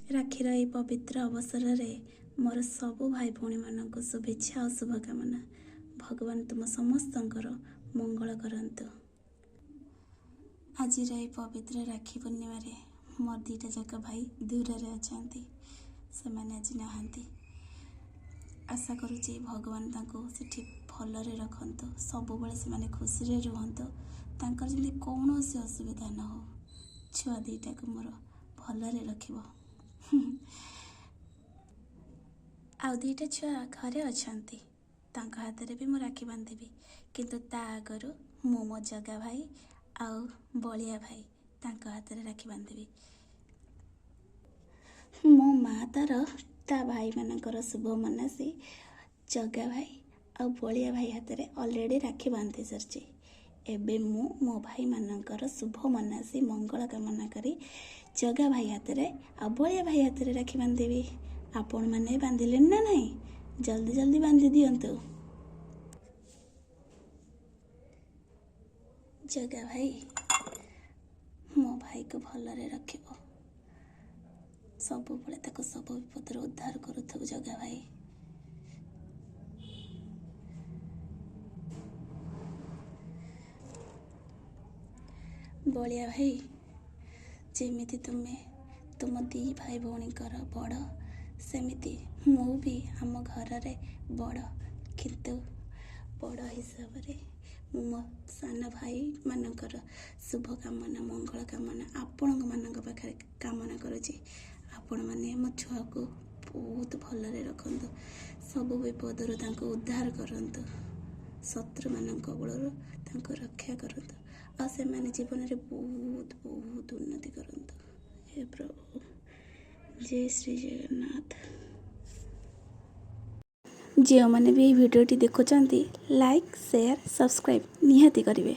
ରାକ୍ଷୀର ଏହି ପବିତ୍ର ଅବସରରେ ମୋର ସବୁ ଭାଇ ଭଉଣୀମାନଙ୍କୁ ଶୁଭେଚ୍ଛା ଆଉ ଶୁଭକାମନା। ଭଗବାନ ତୁମ ସମସ୍ତଙ୍କର ମଙ୍ଗଳ କରନ୍ତୁ। ଆଜିର ଏହି ପବିତ୍ର ରାକ୍ଷୀ ପୂର୍ଣ୍ଣିମାରେ ମୋର ଦୁଇଟା ଯାକ ଭାଇ ଦୂରରେ ଅଛନ୍ତି, ସେମାନେ ଆଜି ନାହାନ୍ତି। ଆଶା କରୁଛି ଭଗବାନ ତାଙ୍କୁ ସେଠି ଭଲରେ ରଖନ୍ତୁ, ସବୁବେଳେ ସେମାନେ ଖୁସିରେ ରୁହନ୍ତୁ, ତାଙ୍କର ଯେମିତି କୌଣସି ଅସୁବିଧା ନ ହଉ। ଛୁଆ ଦୁଇଟାକୁ ମୋର ଭଲରେ ରଖିବ। ଆଉ ଦୁଇଟା ଛୁଆ ଘରେ ଅଛନ୍ତି, ତାଙ୍କ ହାତରେ ବି ମୁଁ ରାକ୍ଷୀ ବାନ୍ଧିବି, କିନ୍ତୁ ତା ଆଗରୁ ମୁଁ ମୋ ଜଗା ଭାଇ ଆଉ ବଳିଆ ଭାଇ ତାଙ୍କ ହାତରେ ରାକ୍ଷୀ ବାନ୍ଧିବି। ମୋ ମା ତାର ତା ଭାଇମାନଙ୍କର ଶୁଭ ମନାସି ଜଗା ଭାଇ ଆଉ ବଳିଆ ଭାଇ ହାତରେ ଅଲରେଡ଼ି ରାକ୍ଷୀ ବାନ୍ଧି ସାରିଛି। ଏବେ ମୁଁ ମୋ ଭାଇମାନଙ୍କର ଶୁଭ ମନାସି ମଙ୍ଗଳ କାମନା କରି ଜଗା ଭାଇ ହାତରେ ଆଉ ବଳିଆ ଭାଇ ହାତରେ ରାକ୍ଷୀ ବାନ୍ଧିବି। ଆପଣମାନେ ବାନ୍ଧିଲେଣି ନା ନାହିଁ? ଜଲ୍ଦି ଜଲ୍ଦି ବାନ୍ଧି ଦିଅନ୍ତୁ। ଜଗା ଭାଇ, ମୋ ଭାଇକୁ ଭଲରେ ରଖିବ, ସବୁବେଳେ ତାକୁ ସବୁ ବିପଦରୁ ଉଦ୍ଧାର କରୁଥିବୁ ଜଗା ଭାଇ। ବଳିଆ ଭାଇ, ଯେମିତି ତୁମେ ତୁମ ଦୁଇ ଭାଇ ଭଉଣୀଙ୍କର ବଡ଼, ସେମିତି ମୁଁ ବି ଆମ ଘରରେ ବଡ଼। କିନ୍ତୁ ବଡ଼ ହିସାବରେ ମୁଁ ମୋ ସାନ ଭାଇମାନଙ୍କର ଶୁଭ କାମନା, ମଙ୍ଗଳ କାମନା ଆପଣଙ୍କ ପାଖରେ କାମନା କରୁଛି। ଆପଣମାନେ ମୋ ଛୁଆକୁ ବହୁତ ଭଲରେ ରଖନ୍ତୁ, ସବୁ ବିପଦରୁ ତାଙ୍କୁ ଉଦ୍ଧାର କରନ୍ତୁ, ଶତ୍ରୁମାନଙ୍କ କବଳରୁ ତାଙ୍କୁ ରକ୍ଷା କରନ୍ତୁ, ଆଉ ସେମାନେ ଜୀବନରେ ବହୁତ ବହୁତ ଉନ୍ନତି କରନ୍ତୁ। ହେ ପ୍ରଭୁ, ଜୟ ଶ୍ରୀ ଜଗନ୍ନାଥ। ଯେଉଁମାନେ ବି ଏହି ଭିଡ଼ିଓଟି ଦେଖୁଛନ୍ତି, ଲାଇକ୍, ସେୟାର, ସବସ୍କ୍ରାଇବ୍ ନିହାତି କରିବେ।